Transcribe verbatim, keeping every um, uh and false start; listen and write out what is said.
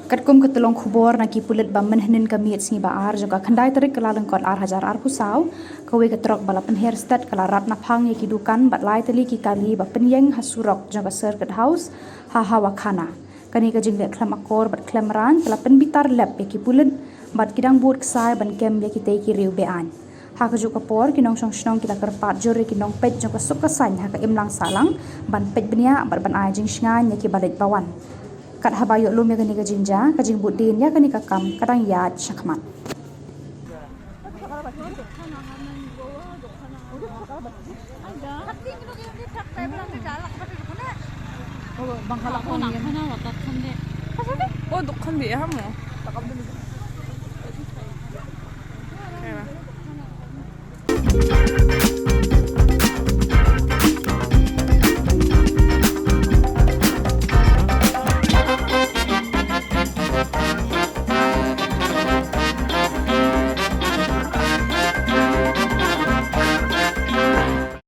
Katkum ka tyllong khubor na ki pulit ba mynhynnin ka miet sngi ba ar jong ka khyndai tarik Kyllalyngkot ar hajar arphew saw, kawei ka trok ba la pynher stet ka la rap naphang ïa ki dukan bad lai tylli ki kali ba pynïeng ha surok jong ka Circuit House ha Hawakhana. Kane ka jingleh khlem akor bad khlem rain ka la pynbitar lep ïa ki pulit bad ki dang bud ksai ban kem ïa kitei ki riew be-aiñ. Ha kajuh ka por, ki nongshong shnong ki la kyrpad jur ïa ki nongpeit jong ka suk ka saiñ ha ka imlang sahlang ban peit bniah bad ban ai jingshngaiñ ïa ki ba leit ba wan. Kat haba ïoh lum ïa kane ka jingjia, ka jingbuddien ïa kane ka kam ka dang ïaid shakhmat.